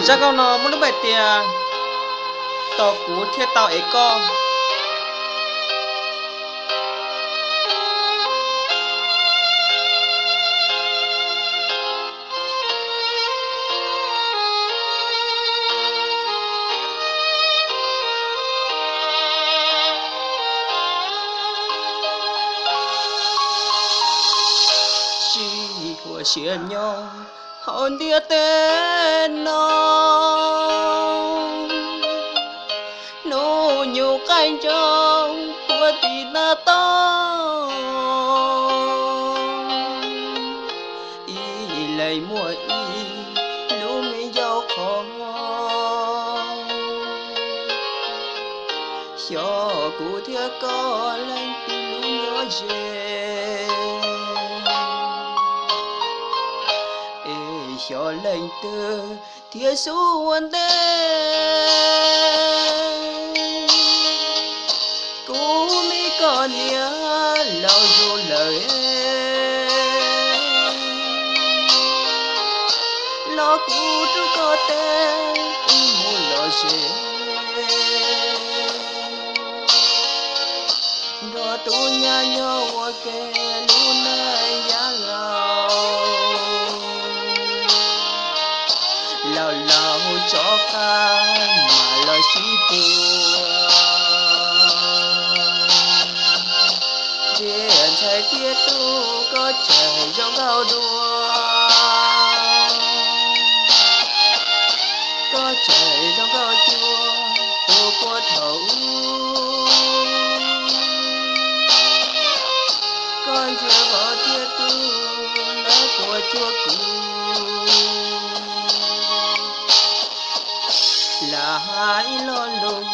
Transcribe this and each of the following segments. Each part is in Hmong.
Zaj nkauj no muaj lub npe tias Tos kuv thiaj tau ev koj. Sij huam siab nyob hauv ntiaj teb no, hnub nyoog qaij nroog puag tim ntav toj, ib leeg muaj ib lub me ncauj qhov muag. Xyov kuv thiab koj leej twg lub nyob ze, es xyov leej twg thiaj xub ua ntej. Kuv me koj niam laus zus lawm, los kuv rub koj teb wb mus lom zem. Nrog tus nyab nyob ua ke lub neej yav laus, laus laus tsov qab mam los sib tua. Ntsia ntxhais thiab tub, koj tseem zoo nkauj dua, koj tseem zoo nkauj cuag tus puag thaum ub. Koj ntsia vauv thiab tub, lawv puas cuag kuv? Lam hais lo lus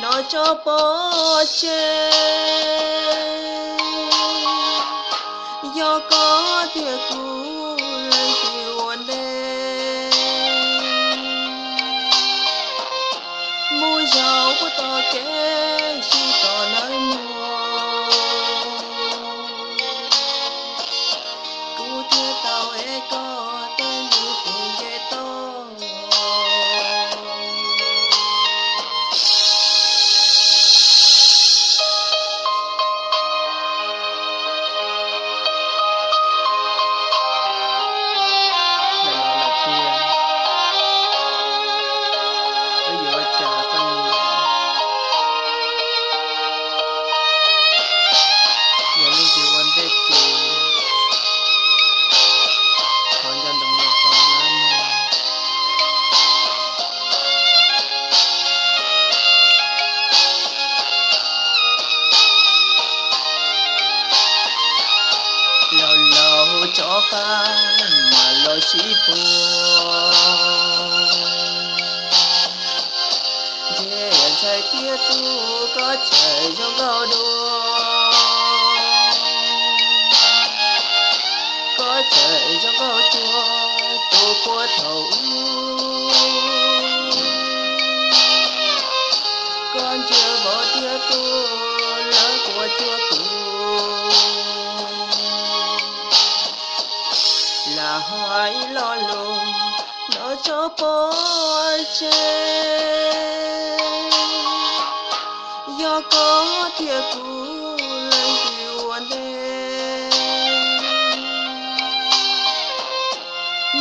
no tso pov tseg, yog koj thiab kuv leej twg ua ntej. Mus zaum puag tom kev sib tom nais muag, kuv thiaj tau ev koj tej ntug tes nce toj. Lawm los lawm tiag, wb yuav ua cas poj niam? Yog leej twg ua ntej ces thov nco ntsoov los tos na mog. Laus laus tsov qab mam los sib puag. Ntsia ntxhais thiab tub, koj tseem zoo nkauj dua, koj tseem zoo nkauj cuag tus puag thaum ub. Koj ntsia vauv thiab tub, lawv puas cuag kuv? Lam hais lo lus no tso pov tseg, yog koj thiab kuv leej twg ua ntej.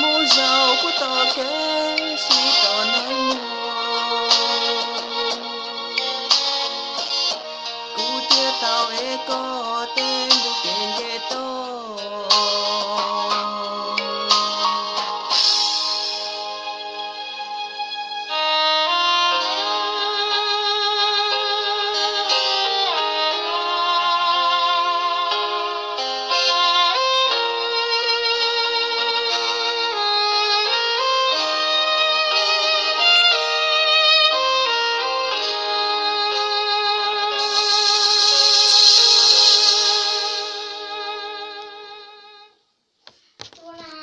Mus zaum puag tom kev sib tom nais muag, kuv thiaj tau ev koj tej ntug